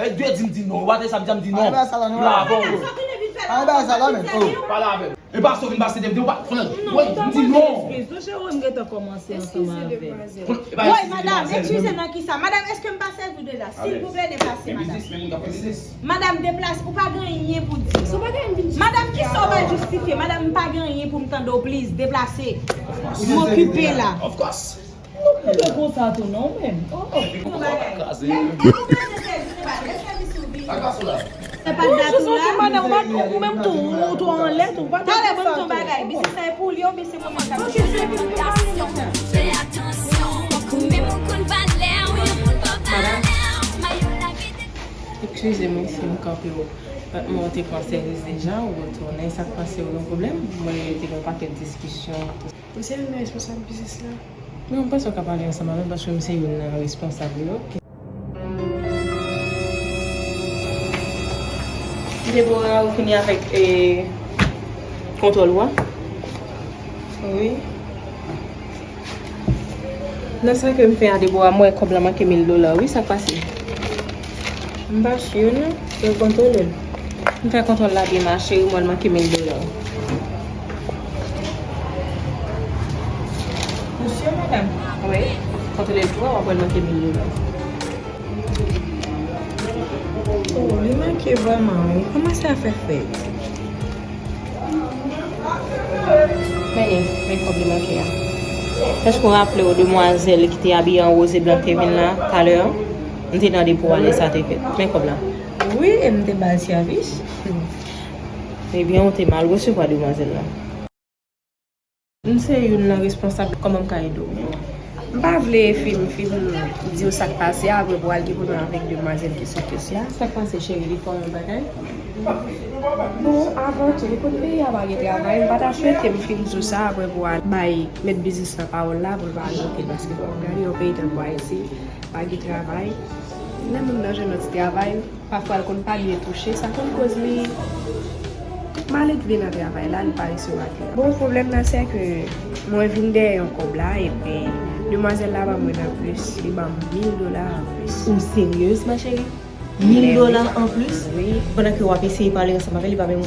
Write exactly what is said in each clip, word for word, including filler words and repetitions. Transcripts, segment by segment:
E dwe di m di non. Wate sa m di a m di non. Pale bay sa la non. Lave w. Pale bay sa la men. Oh. Pale avè m. E pa sou vin pase depi ou pa konnen. Woy, m di non. Eskize, nou cheri, m gentan kòmanse ansanm avè w. Woy, madanm, eskize nan kisa? Madanm, èske m pa sèvi w deja? Silvouplè, deplase, madanm. Madanm, deplase, ou pa gen anyen pou di. Madanm, kisa w pral jistifye? Madanm, m pa gen anyen pou m tande w, please, deplase. M okipe la. Of course. Nou pran konsa tou non menm. Oh, oh. Kraze. Sa ka sou la. Se pa dat ou la. Ou menm tou, ou tou anlè tou. Talè, ban m ton bagay. Biznis la e pou li, oubyen se pou mwen k ap... Eskize m si m kanpe w. Mwen te pran sèvis deja, ou retounen. Sa k pase, ou gen pwoblèm? Mwen te gen yon pakèt diskisyon. Ou se youn nan responsab biznis la? Non, m panse w ka pale ansanm avè m paske m se youn nan responsab yo. Deborah, ou fini avèk, eh, kontwòl ou a? Wi. Nan sa ke m fè a, Deborah, m wè kòb la manke mil dola, wi, sa k pase? M pa si non, yo kontwole l. M fè kontwòl la byen, ma cheri, m wè l manke mil dola. Ou si, madanm? Wi, kontwole l tou, w ap wè l manke mil dola. Oh, li manke vrèman, wi. Kòman sa fè fèt? Men li, men kòb li manke a. Èske w raple w demwazèl ki te abiye an woz e blan ki te vin la talè a? M te nan depo a lè sa te fèt. Men kòb la. Wi, e m te ba l sèvis. Ebyen, ou te mal resevwa demwazèl la. M se youn nan responsab, kòman m ka ede w? M pa vle fi m, fi m di w sa k pase a, apre pou al gen pwoblèm avèk demwazèl ki sou kesye a. Sa k pase, cheri? Li fè w yon bagay? Bon, avan tou, ou konn peyi a pa gen travay, m pa ta swete m fin di w sa, apre pou al bay mèt biznis la pawòl la, pou l pa al bloke l, paske fò w gade yon peyi tankou Ayiti, pa gen travay. Lè moun nan jwenn yon ti travay, pafwa l konn pa byen touche, sa konn koz li malelve nan travay la, li pa resevwa kli. Bon, pwoblèm nan se ke mwen vin dèyè yon kòb la, epi demwazèl la ban mwen anplis, li ban m mil dola anplis. Ou seryez, ma chérie? Mil dola anplis? Wi. Pandan ke w ap eseye pale ansanm avè l, li pa menm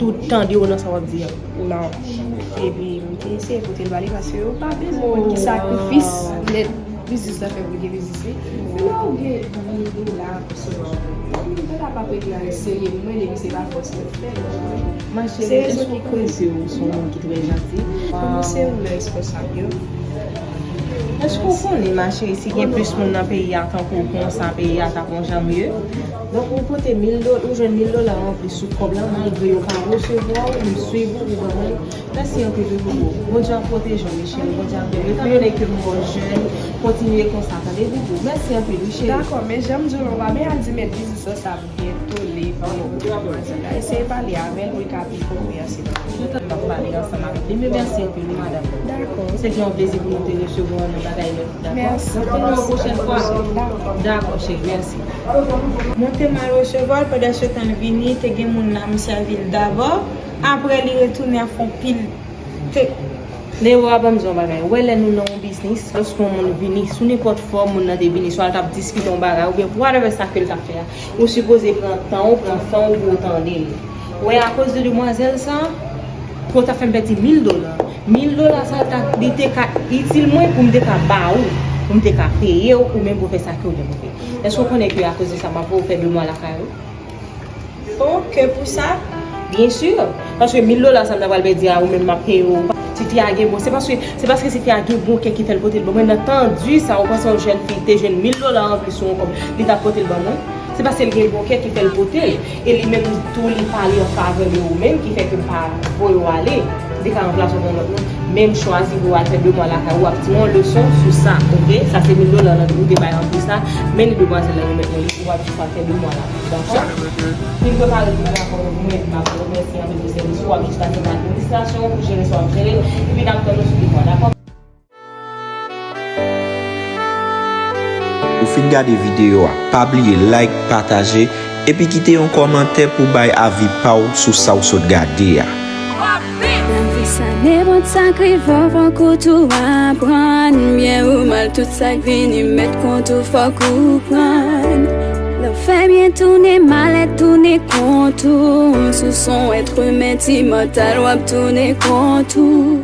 tout tande w nan sa w ap di a. Non. Epi, m te eseye pote l ba li paske ou pa bezwen konn ki sakrifis nèt Biznis la fè pou gen biznis li. Lè ou gen mil dola pou sou non. Mil dola pa pou gen anyen serye pou mwen, depi se pa fòs mwen fè l. Ma cheri, èske ou panse ou se yon moun ki trè janti? Pou nou se ou lè responsab yo. Èske ou konnen, ma cheri, si gen plis moun nan peyi a tankou w konsa, peyi a t ap yon jan mye? Donk, ou pote mil dola, ou jwenn mil dola anplis sou kòb la, malgre yo pa resevwa w, m swiv ou, ou ban mwen. Mèsi anpil wi Bobo. Bondye ap pwoteje w, Michel. Bondye ap beni w. Etan done ke m wè w jèn, kontinye konsa, tande Bobo. Mèsi anpil wi cheri. Dakò, men jan m di w la, w pa bezwen al di mèt biznis lan sa byen tole, pa yon demwazèl la. Eseye pale avè l pou l ka pi konpreyansib. Toutan m ap pale ansanm avèk li, men mèsi anpil wi madanm. Dakò. Se te yon plezi pou nou te resevwa w nan bagay nèt, dakò? Mèsi. N ap fè yon pwochèn fwa. Dakò. Dakò, cheri, mèsi. Mwen te mal resevwa l, pandan se tan l vini, te gen moun la, m sèvi l dabò. Apre li retounen ap fè yon pil te. Nero, a ban m di w yon bagay. Ou wè lè nou nan yon biznis, lòske yon moun vini, sou nenpòt fòm moun nan te vini, swa l t ap diskite yon bagay, oubyen whatever sa ke l t ap fè a, ou sipoze pran tan w, pran san w pou w tande l. Ou wè, akoz de demwazèl sa, pou w ta fè m pèdi mil dola. Mil dola sa, ta, li te ka itil mwen pou m te ka ba ou, pou m te ka peye w, ou menm pou fè sa ke w gen pou fè. Èske w konnen ke akoz de sa, m ap voye w fè de mwa lakay ou? Ok, pou sa? Byen si. Paske mil dola sa m ta pral pèdi a ou menm m ap peye w. Tifi a gen bon, se paske, se paske tifi a gen bon kè ki fè l pote l ban mwen. Nan tan di sa, ou panse yon jèn fi te jwenn mil dola anplis sou yon kòb, li t ap pote l ban mwen? Se paske l gen bon kè ki fè l pote l. E li menm tou, li pale an favè de ou menm, ki fè ke m pa voye w ale. M te ka ranplase w pou yon lòt moun. Men m chwazi pou w al fè de mwa lakay ou, w ap di yon leson sou sa, ok? Sa se mil dola nan ou te bay anplis la, men li demwazèl la remèt mwen li, ou ap jis al fè de mwa la. Dakò? Fin prepare tout rapò w pou mwen, epi m ap remèsye anpil pou sèvis ou. W ap jis pase nan administrasyon pou jere sa w ap jere, epi n ap tann ou sou de mwa, dakò? Ou fin gade videyo a, pa bliye like, pataje, epi kite yon kòmantè pou bay avi pa w sou sa w sot gade a. Nan vi sa, nenpòt sa k rive w, fòk ou tou aprann. Byen ou mal, tout sa k vini mèt kont ou, fòk ou pran. Lè w fè byen tounen, malèt tounen kont ou. Si w se yon èt imen, ti mòtal, w ap tounen kont ou.